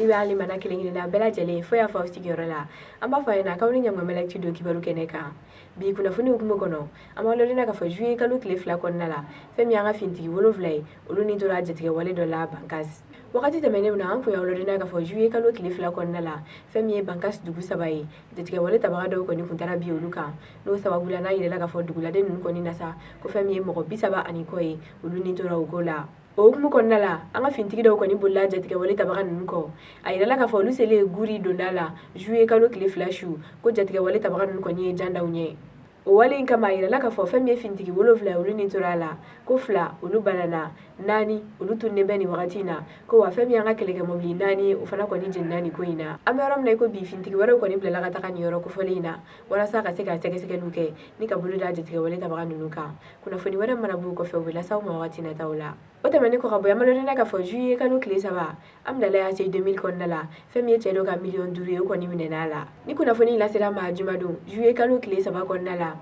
Foli bɛ hali mana kelen kelenna bɛɛ lajɛlen fo y'a fɔ aw sigiyɔrɔ la. An b'a fɔ a ɲɛna k'aw ni ɲankuma L'actu don kibaru kɛnɛ kan. Bi kunnafoni hukumu kɔnɔ, an b'aw ladɔnniya k'a fɔ juillet kalo tile 2 kɔnɔna la, fɛn min y'an ka finitigi 7 ye, olu ni tora jatigɛwale dɔ la Bankas. Wagati tɛmɛnenw na, an kun y'aw ladɔnniya k'a fɔ juillet kalo tile 2 kɔnɔna la, fɛn min ye Bankas dugu 3 ye, jatigɛwale tabaga dɔw kɔni kun taara bin olu kan. N'o sababu la, n'a yirala k'a fɔ duguladen ninnu kɔni na sa, ko fɛn min ye mɔgɔ 30 ani kɔ ye, olu ni tora o ko la. O hukumu kɔnɔna la, an ka finitigi dɔw kɔni bolila jatigɛwale tabaga ninnu kɔ. A yirala k'a fɔ olu selen Guri donda la juillet kalo tile 2 su, ko jatigɛwale tabaga ninnu kɔni ye jan da u ɲɛ. O wale in kama, a yirala k'a fɔ fɛn min ye finitigi 7, olu ni tora a la, ko 2 olu banana, 4 olu tununnen bɛ nin wagati in na, ko wa fɛn min y'an ka kɛlɛkɛ mɔbili 4, o fana kɔni jenina nin ko in na. An bɛ yɔrɔ min na i ko bi, finitigi wɛrɛw kɔni bilala ka taga nin yɔrɔ kofɔlen in na walasa ka se ka sɛgɛsɛgɛliw kɛ ni ka bolo da jatigɛwale tabaga ninnu kan. Kunnafoni wɛrɛ mana b'o kɔfɛ, u bɛ lase aw ma wagati nataw la. O tɛmɛnen kɔ ka bɔ, an b'a ladɔnniya k'a fɔ juillet kalo tile 3, Hamdallaye ACI 2000 kɔnɔna la, fɛn min ye cɛ dɔ ka miliyɔn 5 ye, o kɔni minɛna a la. Ni kunnafoni lasera ma jumadon juillet kalo tile 3 kɔnɔna la,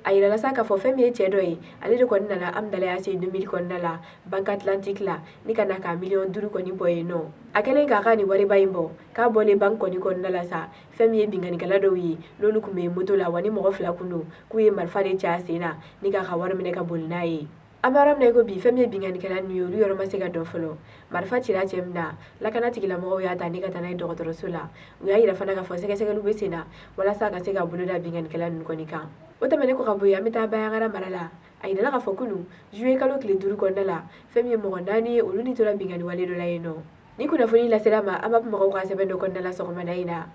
a yirala sa k'a fɔ fɛn min ye cɛ dɔ ye, ale de kɔni nana Hamdallaye ACI 2000 kɔnɔna la, Banque Atlantique la, ni ka na ka miliyɔn 5 kɔni bɔ yen nɔ. A kɛlen k'a ka nin wariba in bɔ, k'a bɔlen banque kɔni kɔnɔna la sa, fɛn min ye binkannikɛla dɔw ye, n'olu tun bɛ moto la, wa ni mɔgɔ 2 kun don, k'u ye marifa de ci a sen na ni k'a ka wari minɛ ka boli n'a ye. An bɛ yɔrɔ min na i ko bi, fɛn min ye binkannikɛla ninnu ye, olu yɔrɔ ma se ka dɔn fɔlɔ. Marifa cira cɛ min na, lakana tigilamɔgɔw y'a ta ni ka taa n'a ye dɔgɔtɔrɔso la. U y'a yira fana k'a fɔ sɛgɛsɛgɛliw bɛ sen na walasa ka se ka bolo da binkannikɛla ninnu kɔni kan. O tɛmɛnen kɔ ka bɔ yen, an bɛ taa Bandiagara mara la. A yirala k'a fɔ kunun juillet kalo tile 5 kɔnɔna la, fɛn min ye mɔgɔ 4 ye, olu ni tora binkanni wale dɔ la yen nɔ. Ni kunnafoni lasera ma an b'a mɔgɔw ka sɛbɛn dɔ kɔnɔna la sɔgɔmada in na.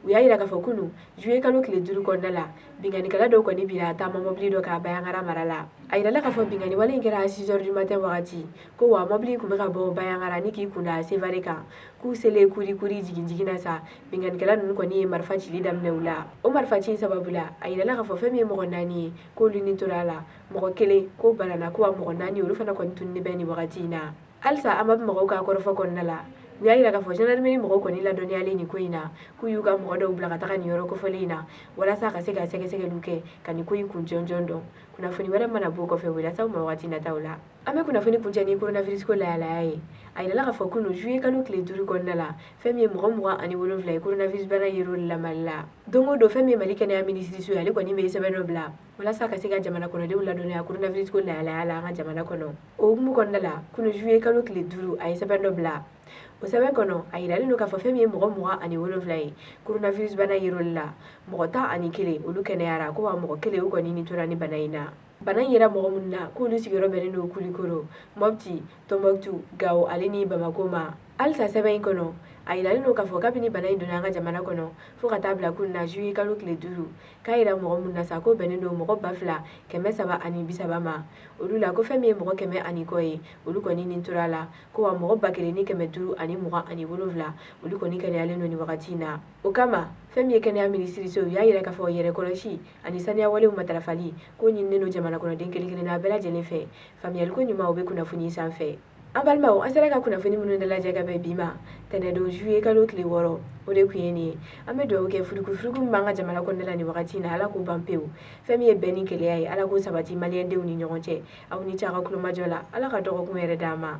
U y'a yira k'a fɔ kunun juillet kalo tile 5 kɔnɔna la, binkannikɛla dɔw kɔni binna taama mɔbili dɔ kan Bandiagara mara la. A yirala k'a fɔ binkanni wale in kɛra 6 heures du matin wagati, ko wa mɔbili tun bɛ ka bɔ Bandiagara ni k'i kunda Sevare kan. K'u selen kuri kuri jigin jigin na sa, binkannikɛla ninnu kɔni ye marifa cili daminɛ u la. O marifa ci in sababu la, a yirala k'a fɔ fɛn min ye mɔgɔ 4 ye, k'olu ni tora a la, mɔgɔ 1 k'o banana, ko wa mɔgɔ 4 olu fana kɔni tununnen bɛ nin wagati in na. Halisa an b'a mɔgɔw ka kɔrɔfɔ kɔnɔna la, u y'a yira k'a fɔ gendarmerie mɔgɔw kɔni ladɔnniyalen nin ko in na, k'u y'u ka mɔgɔ dɔw bila ka taga nin yɔrɔ kofɔlen in na walasa ka se ka sɛgɛsɛgɛliw kɛ ka nin ko in kun jɔnjɔn dɔn. Kunnafoni wɛrɛ mana b'o kɔfɛ, u bɛ lase aw ma wagati nataw la. An bɛ kunnafoni kuncɛ ni coronavirus ko lahalaya ye. A yirala k'a fɔ kunun juillet kalo tile 5 kɔnɔna la, fɛn min ye mɔgɔ 27 ye, coronavirus bana yer'olu la Mali la. Don o don, fɛn min ye Mali kɛnɛya minisiriso ye, ale kɔni bɛ sɛbɛn dɔ bila walasa ka se ka jamana kɔnɔdenw ladɔnniya coronavirus ko lahalaya la an ka jamana kɔnɔ. O hukumu kɔnɔna la, kunun juillet kalo tile 5, a ye sɛbɛn dɔ bila. O sɛbɛn kɔnɔ, a yiralen don k'a fɔ fɛn min ye mɔgɔ 27 ye, coronavirus bana yer'olu la, mɔgɔ 11 olu kɛnɛyara, ko wa mɔgɔ 1 o kɔni ni tora ni bana in na. Bana in yera mɔgɔ minnu na, k'olu sigiyɔrɔ bɛnnen don Kulikoro, Mopti, Tombouctou, Gao ale ni Bamako ma. Halisa sɛbɛn in kɔnɔ, a yiralen don k'a fɔ kabini bana in donna an ka jamana kɔnɔ fo ka taa bila kunun na juillet kalo tile 5, k'a yira mɔgɔ minnu na sa, ko bɛnnen don mɔgɔ 2330 ma. Olu la, ko fɛn min ye mɔgɔ 100 ani kɔ ye, olu kɔni ni tora a la, ko wa mɔgɔ 1527 olu kɔni kɛnɛyalen don nin wagati in na. O kama, fɛn min ye kɛnɛya minisiriso, u y'a yira k'a fɔ yɛrɛ kɔlɔsi ani saniya walew matarafali ko ɲininen don jamana kɔnɔden kelen kelenna bɛɛ lajɛlen fɛ. Faamuyaliko ɲuman, o bɛ kunnafoni sanfɛ. An balimaw, an sera ka kunnafoni minnu dalajɛ ka bɛn bi ma, tɛnɛdon juillet kalo tile 6, o de tun ye nin ye. An bɛ dugawu kɛ, furukufuruku min b'an ka jamana kɔnɔna la nin wagati in na, Ala k'o ban pewu. Fɛn min ye bɛn ni kelenya ye, Ala k'o sabati maliyɛndenw ni ɲɔgɔn cɛ. Aw ni ce a ka kulomajɔ la. Ala ka dɔgɔkun yɛrɛ d'an ma.